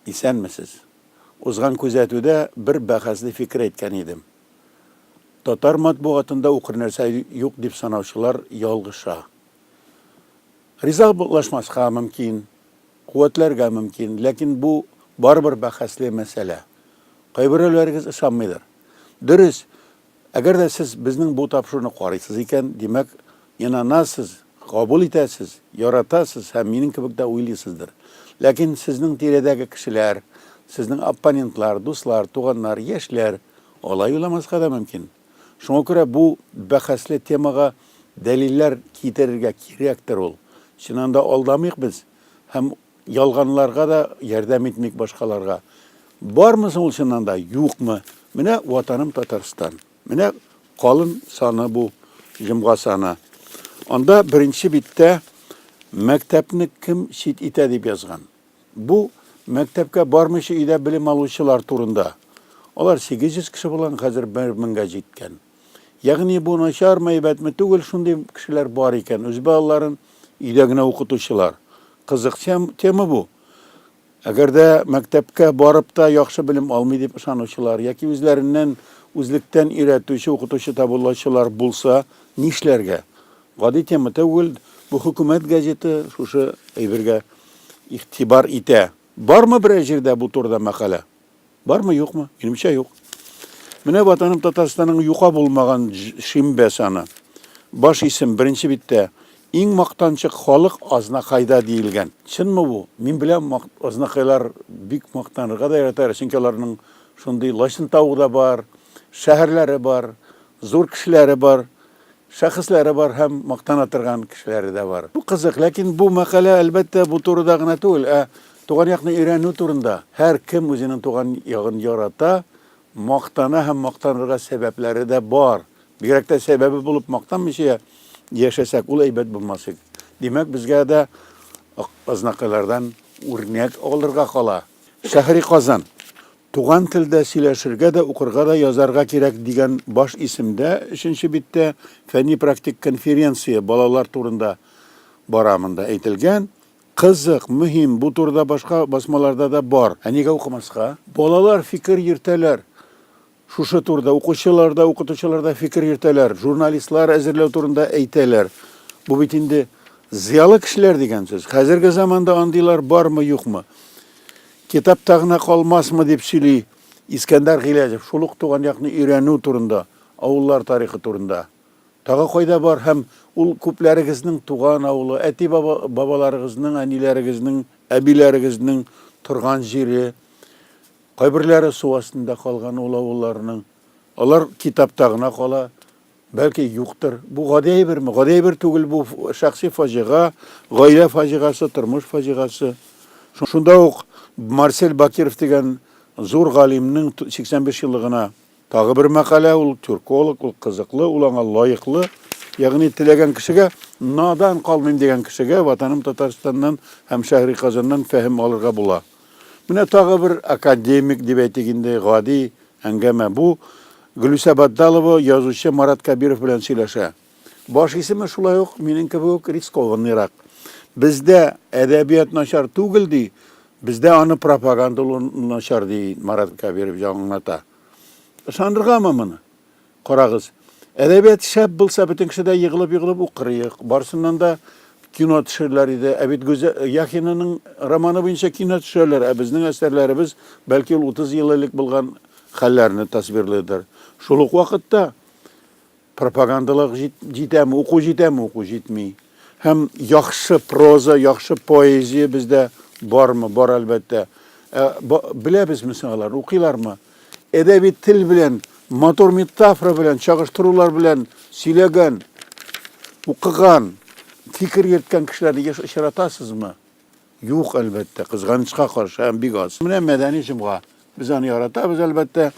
Исәнмесез. Узган күзәтүдә бер бәхәсле фикер әйткән идем. Татар матбугатында укыр нәрсә юк дип санаучылар ялгыша. Ризалашмаска мөмкин, куәтләргә мөмкин, ләкин бу барыбер бәхәсле мәсьәлә. Кайберәүләрегез ышанмыйдыр. Дөрес, Әгәр дә сез безнең бу тапшыруны карыйсыз икән, димәк, инанасыз, кабул итәсез, яратасыз һәм минем кебек тә уйлыйсыздыр. Ләкин сезнең тирәдәге кешеләр, сезнең оппонентлар, дуслар, туганнар, яшьләр алай уйламаска да мөмкин. Шуңа күрә бу бәхәсле темага дәлилләр китерергә кирәктер ул. Чыннан да алдамыйк без һәм Ялганларга да ярдәм итмик башкаларга. Бармы соң ул чыннан да, юкмы? Менә Ватаным Татарстан. Менә калын саны бу, җомга саны. Анда беренче биттә мәктәпне кем чит итә дип язган. Бу мәктәпкә бармыйча өйдә белем алучылар турында. Алар 800 кеше булган, хәзер 1000 гә җиткән. Ягъни бу начармы, әйбәтме түгел, шундый кешеләр бар икән, үз балаларын өйдә генә укытучылар. Кызык тема бу. Әгәр дә мәктәпкә барып та яхшы белем алмый дип ышанучылар яки үзләреннән үзлектән өйрәтүче укытучы табылучылар булса, нишләргә? Гади тема түгел, бу хөкүмәт газеты шушы әйбергә игътибар итә. Бармы берәр җирдә бу турыда мәкалә? Бармы, юкмы? Минемчә, юк. Менә Ватаным Татарстанның юка булмаган шимбә саны. Баш исем беренче биттә Иң мактанчык халык Азнакайда диелгән. Чынмы бу? Мин беләм, азнакайлар бик мактанырга да яраталар, чөнки аларның шундый лачын тавы да бар, шәһәрләре бар, зур кешеләре бар. Шәхесләре бар һәм мактана торган кешеләре дә бар. Бу кызык, ләкин бу мәкалә, әлбәттә, бу турыда гына түгел, ә туган якны өйрәнү турында. Һәркем үзенең туган ягын ярата, мактана һәм мактанырга сәбәпләре дә бар. Бигрәк тә сәбәбе булып мактанмыйча яшәсәк, ул әйбәт булмас иде. Димәк, безгә дә азнакайлардан үрнәк алырга кала. Шәһри Казан. Туган телдә сөйләшергә дә, укырга да, язарга кирәк дигән баш исемдә өченче биттә фәнни-практик конференция балалар турында бара монда әйтелгән. Кызык, мөһим, бу турыда башка басмаларда да бар. Ә нигә укымаска? Балалар фикер йөртәләр. Шушы турыда укучылар да, укытучылар да фикер йөртәләр, журналистлар әзерләү турында әйтәләр. Бу бит инде зыялы кешеләр дигән сүз. Хәзерге заманда андыйлар бармы, юкмы? Китапта гына калмасмы дип сөйли Искәндәр Гыйләҗев, шул ук туган якны өйрәнү турында, авыллар тарихы турында. Тагы кайда бар һәм ул күпләрегезнең туган авылы, әти-баба, бабаларыгызның, әниләрегезнең, әбиләрегезнең торган җире. Кайберләре су астында калган ул авылларның. Алар китапта гына кала. Бәлки, юктыр. Бу гади әйберме? Гади әйбер түгел бу, шәхси фаҗига, гаилә фаҗигасы, тормыш фаҗигасы. Шунда ук Марсель Бакиров дигән зур галимнең 85 еллыгына тагы бер мәкалә, ул тюрколог, ул кызыклы, ул аңа лаеклы. Ягъни теләгән кешегә, надан калмыйм дигән кешегә Ватаным Татарстаннан һәм Шәһри Казаннан фәһем алырга була. Менә тагы бер академик дип әйтик инде, гади әңгәмә. Бу Гөлүсә Батдалова язучы Марат Кәбиров белән сөйләшә. Баш исеме шулай ук минем кебек үк рискованныйрак. Бездә әдәбият начар түгел ди, бездә аны пропагандалау начар ди Марат Кәбиров аңлата. Ышаныргамы моны? Карагыз, әдәбият шәп булса, бөтен кеше дә егылып-егылып укыр иде. Барысыннан да кино төшерерләр иде. Ә бит Гүзәл Яхинаның романы буенча кино төшерәләр, ә безнең әсәрләребез, бәлки, ул 30 ел элек булган хәлләрне тасвирлыйдыр. Шул ук вакытта пропагандалык җитәме, уку җитәме, уку җитми. Һәм яхшы проза, яхшы поэзия бездә бармы? Бар, әлбәттә. Ә беләбезме соң алар, укыйлармы? Әдәби тел белән, матур метафора белән, чагыштырулар белән сөйләгән, укыган, фикер йөрткән кешеләрне еш очратасызмы? Юк, әлбәттә, кызганычка каршы һәм бик аз. Менә Мәдәни җомга. Без аны яратабыз, әлбәттә.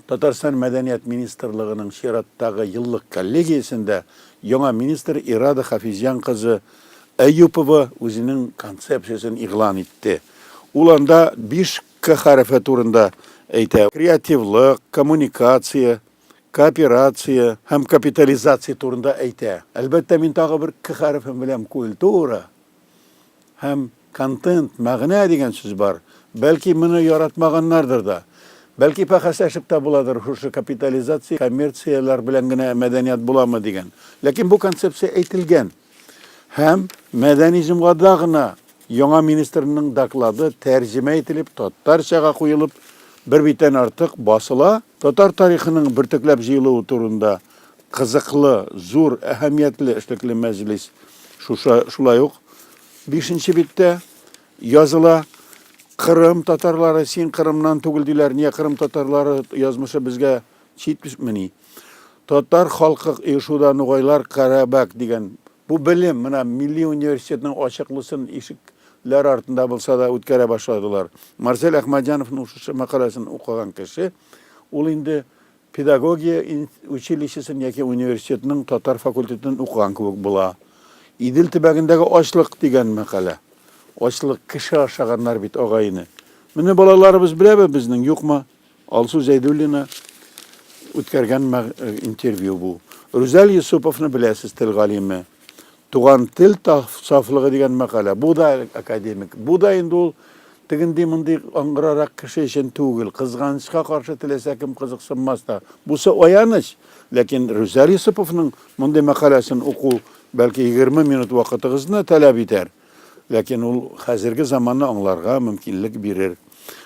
Татарстан Мәдәният министрлыгының чираттагы еллык коллегиясендә яңа министр Ирада Хафизян кызы Әюпова үзенең концепциясен игълан итте. Ул анда 5 К хәрефе турында әйтә. Креативлык, коммуникация, кооперация һәм капитализация турында әйтә. Әлбәттә, мин тагы бер К хәрефен беләм, культура. Һәм Контент, мәгънә дигән сүз бар. Бәлки моны яратмаганнардыр да. Бәлки бәхәсләшеп тә буладыр, шушы капитализация, коммерцияләр белән генә мәдәният буламы дигән. Ләкин бу концепция әйтелгән. Һәм Мәдәни җомгада гына яңа министрның доклады тәрҗемә ителеп, татарчага куелып, бер биттән артык басыла. Татар тарихының бөртекләп җыелуы турында кызыклы, зур, әһәмиятле эшлекле мәҗлис шушы шулай ук бишенче биттә языла. Кырым татарлары, син Кырымнан түгел диләр, нигә Кырым татарлары язмышы безгә читмени? Татар халкы оешуда нугайлар Карабәк дигән бу белем менә милли университетның ачыклысын ишекләр артында булса да үткәрә башладылар. Марсель Әхмәтҗановның шушы мәкаләсен укыган кеше, ул инде Педагогия училищесын яки университетның татар факультетын укыган кебек була. Идел төбәгендәге ачлык дигән мәкалә. Ачлык кеше ашаганнар бит, агай-эне. Менә балаларыбыз беләме безнең, юкмы? Алсу Зәйдуллина үткәргән интервью бу. Рүзәл Юсуповны беләсез, тел галиме. Туган тел сафлыгы дигән мәкалә. Бу да академик. Бу да инде ул тегенди-мондый аңгырарак кеше өчен түгел. Кызганычка каршы теләсә кем кызыксынмас та. Бусы аяныч. Ләкин Рүзәл Йосыповның мондый мәкаләсен уку бәлки 20 минут вакытыгызны таләп итәр. Ләкин ул хәзерге заманны аңларга мөмкинлек бирер.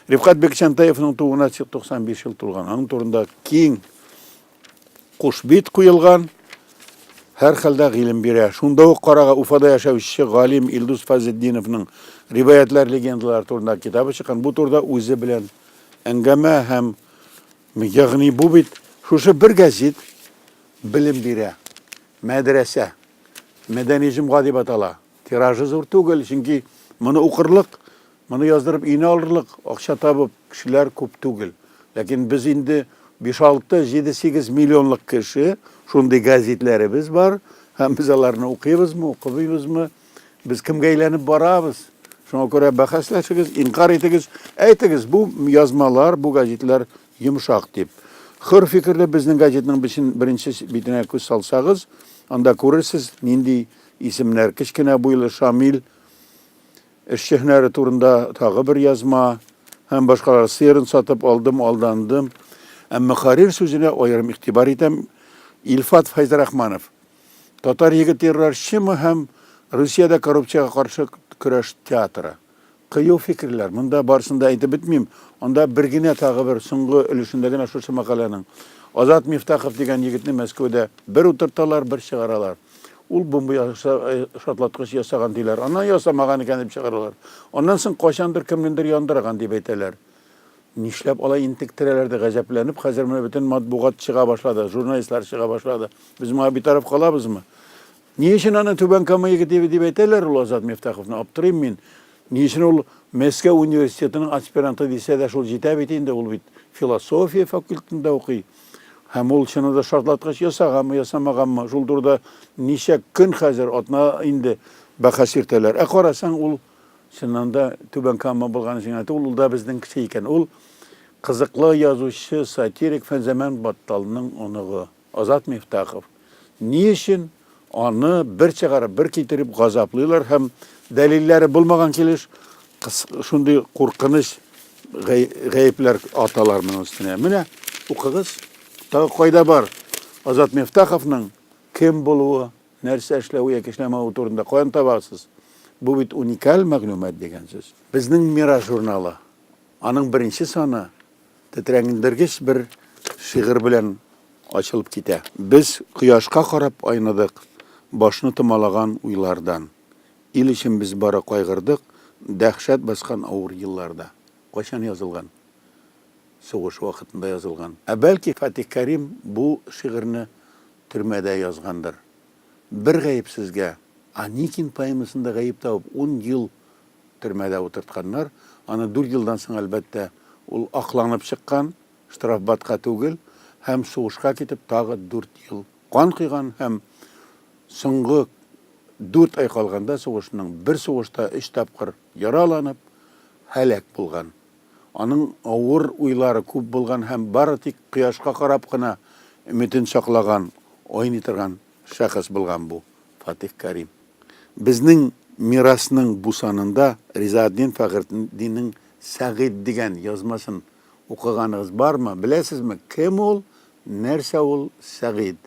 Рифкать Бекчантаевның тууына 95 ел тулган. Аның турында киң Кушбит куелган, һәрхәлдә гыйлем бирә. Шунда ук карага Уфада яшәүче галим Илдус Фазетдиновның риваятьләр, легендалар турында китабы чыккан. Бу турыда үзе белән әңгәмә һәм ягъни бу бит шушы бер гәзит белем бирә. Мәдрәсә. Мәдәни җомга дип атала. Тиражы зур түгел, чөнки моны укырлык, моны яздырып өенә алырлык акча табып кешеләр күп түгел. Ләкин без инде 5-6, 7-8 миллионлык кеше, шундый гәзитләребез бар, һәм без аларны укыйбызмы, укымыйбызмы, без кемгә әйләнеп барабыз? Шуңа күрә бәхәсләшегез, инкарь итегез, әйтегез, бу язмалар, бу гәзитләр йомшак дип. Хөр фикерле безнең гәзитнең беренче битенә күз салсагыз, анда күрерсез, нинди Исемнәр, кечкенә буйлы Шамил, эшче һөнәре турында тагы бер язма һәм башкалар Сыерын сатып алдым, алдандым. Ә мөхәррир сүзенә аерым игътибар итәм. Илфат Фәйзрахманов. Татар егет террорчымы һәм Русиядә коррупциягә каршы көрәш театры. Кыю фикерләр. Монда барысын да әйтеп бетмим. Анда бер генә тагы бер соңгы өлешендә генә шушы мәкаләнең. Азат Мифтахов дигән егетне Мәскәүдә бер утырталар, бер чыгаралар. Ул бомба шартлаткыч ясаган диләр. Аннан ясамаган икән дип чыгаралар. Аннан соң кайчандыр кемнедер яндырган дип әйтәләр. Нишләп алай интектерәләр дип гаҗәпләнеп, хәзер менә бөтен матбугат чыга башлады, журналистлар чыга башлады. Без моңа битараф калабызмы? Ни өчен аны Түбән Кама егете дип әйтәләр ул Азат Мифтаховны? Аптырыйм мин. Ни өчен ул Мәскәү университетының аспиранты дисә дә шул җитә бит инде, ул бит философия факультетында укый. Һәм ул чынында да шартлаткыч ясаганмы, ясамаганмы, шул турыда ничә көн хәзер, атна инде бәхәс йөртәләр. Ә карасаң, ул чыннан да Түбән Кама булган өчен генә түгел, ул да безнең кеше икән. Ул кызыклы язучы, сатирик Фәнзәмән Батталның оныгы. Азат Мифтахов. Ни өчен аны бер чыгарып, бер китереп газаплыйлар һәм дәлилләре булмаган килеш шундый куркыныч гаепләр аталар моның өстенә. Менә укыгыз. Тагы кайда бар Азат Мифтаховның кем булуы, нәрсә эшләве яки эшләмәве турында каян табасыз? Бу бит уникаль мәгълүмат дигән сүз. Безнең Мирас журналы, аның беренче саны Тетрәндергеч бер шигырь белән ачылып китә. Без кояшка карап айныдык, Башны томалаган уйлардан. Ил өчен без бары кайгырдык, Дәһшәт баскан авыр елларда. Кайчан язылган? Сугыш вакытында язылган. Ә бәлки Фатих Кәрим бу шигырьне төрмәдә язгандыр. Бер гаепсезгә Аникин поэмасында гаеп табып, ун ел Төрмәдә утыртканнар. Аны дүрт елдан соң, әлбәттә, ул акланып чыккан, штрафбатка түгел, һәм сугышка китеп тагы дүрт ел кан койган һәм соңгы дүрт ай калганда сугышның бер сугышта өч тапкыр яраланып, һәлак булган. Аның авыр уйлары күп булган һәм бары тик кояшка карап кына өметен саклаган, айный торган шәхес булган бу Фатих Кәрим. Безнең Мирасның бу санында Ризаэтдин Фәхретдиннең Сәгыйть дигән язмасын укыганыгыз бармы? Беләсезме, кем ул, нәрсә ул Сәгыйть?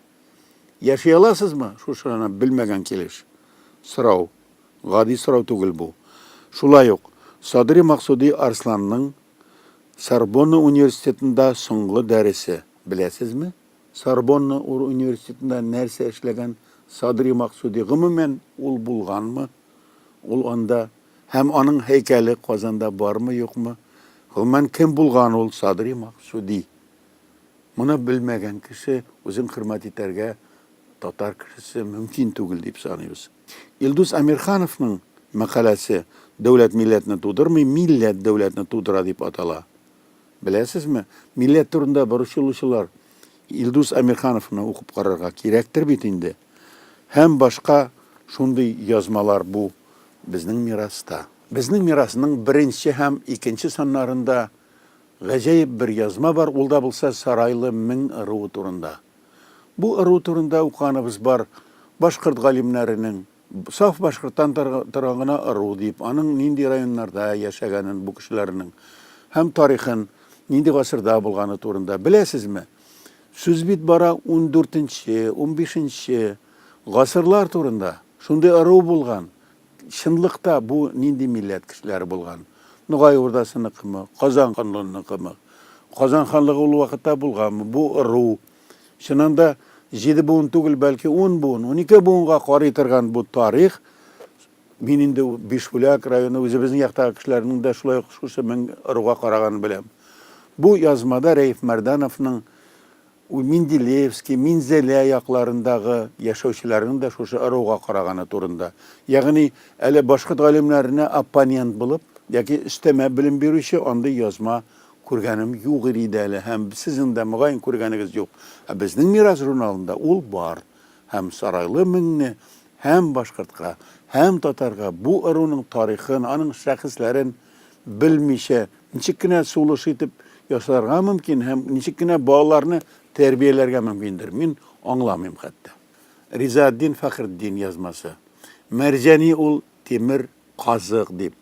Яши аласызмы шушыны белмәгән килеш? Сорау. Гади сорау түгел бу. Шулай ук, Садри Максуди Арсланның Сорбонна университетында соңгы дәресе, беләсезме? Сорбонна университетында нәрсә эшләгән Садри Максуди, гомумән, ул булганмы? Ул анда һәм аның һәйкәле Казанда бармы, юкмы? Гомумән, кем булган ул Садри Максуди? Моны белмәгән кеше үзен хөрмәт итәргә татар кешесе мөмкин түгел дип саныйбыз. Илдус Әмирхановның мәкаләсе Дәүләт милләтне тудырмый, милләт дәүләтне тудыра дип атала. Беләсезме, милләт турында борчылучылар Илдус Әмирхановны укып карарга кирәктер бит инде. Һәм башка шундый язмалар бу Безнең мираста. Безнең мирасның беренче һәм икенче саннарында гаҗәеп бер язма бар, ул да булса Сарайлы мең ыруы турында. Бу ыру турында укыганыбыз бар, башкорт галимнәренең, саф башкорттан торган гына ыру дип, аның нинди районнарда яшәгәнен бу кешеләрнең һәм тарихын, нинди гасырда булганы турында беләсезме? Сүз бит бара ундүртенче, унбишенче гасырлар турында. Шундый ыру булган. Чынлыкта бу нинди милләт кешеләре булган? Ногай Урдасыныкымы, Казан ханлыгыныкымы? Казан ханлыгы ул вакытта булганмы? Бу ыру. Чыннан да, җиде буын түгел, бәлки ун буын, 12 буынга карый торган бу тарих, мин инде Бишбүләк районы, үзебезнең яктагы кешеләрнең дә шулай ук шушы мең ыруга караганын беләм. Бу язмада Рәиф Мәрдановның Менделеевский, Минзәлә якларындагы яшәүчеләрнең дә шушы ыруга караганы турында. Ягъни, әле башкорт галимнәренә оппонент булып яки өстәмә белем бирүче андый язма күргәнем юк иде әле һәм сезнең дә, мөгаен, күргәнегез юк. Ә Безнең мирас журналында ул бар. Һәм Сарайлы меңне һәм башкортка, һәм татарга бу ыруның тарихын, аның шәхесләрен белмичә ничек кенә сулыш итеп ясарга мөмкин һәм ничек кенә балаларны тәрбияләргә мөмкиндер, мин аңламыйм хәтта. Ризаэтдин Фәхретдин язмасы. Мәрҗани ул тимер казык дип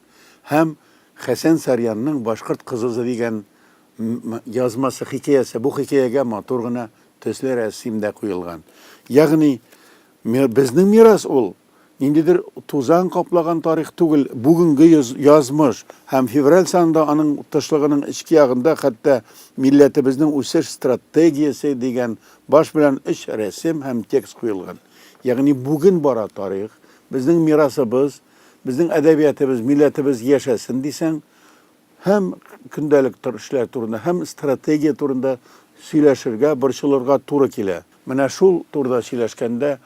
һәм Хәсән Сарьянның Башкорт кызызы дигән язмасы, хикәясе. Бу хикәягә матур гына төсле рәсем дә куелган. Ягъни безнең мирас ул Ниндидер тузан каплаган тарих түгел, бүгенге язмыш һәм февраль санында аның тышлыгының эчке ягында хәтта Милләтебезнең үсеш стратегиясе дигән баш белән өч рәсем һәм текст куелган. Ягъни бүген бара тарих, безнең мирасыбыз, безнең әдәбиятыбыз, милләтебез яшәсен дисәң, һәм көндәлек эшләр турында, һәм стратегия турында сөйләшергә, борчылырга туры килә. Менә шул турыда сөйләшкәндә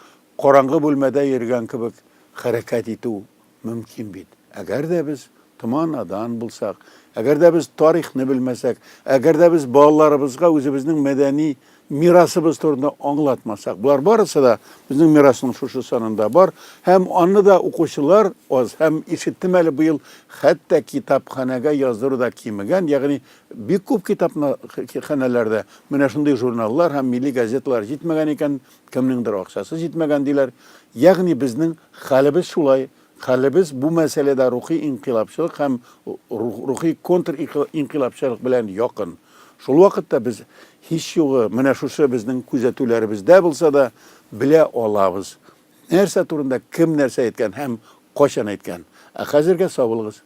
Караңгы бүлмәдә йөргән кебек хәрәкәт итү мөмкин бит. Әгәр дә без томанадан булсак, әгәр дә без тарихны белмәсәк, әгәр дә без балаларыбызга үзебезнең мәдәни мирасыбыз турында аңлатмасак, болар барысы да безнең мирасның шушы санында бар һәм аны да укучылар аз һәм ишеттем әле быел хәтта китапханәгә яздыру да кимегән, ягъни бик күп китапханәләрдә менә шундый журналлар һәм милли газеталар җитмәгән икән, Кемнеңдер акчасы җитмәгән диләр. Ягъни безнең хәлебез шулай. Хәлебез бу мәсьәләдә рухи инкыйлабчылык һәм рухи контринкыйлабчылык белән якын. Шул вакытта без һич югы менә шушы безнең күзәтүләребездә булса да белә алабыз, нәрсә турында кем нәрсә әйткән һәм кайчан әйткән. Ә хәзергә сау булыгыз.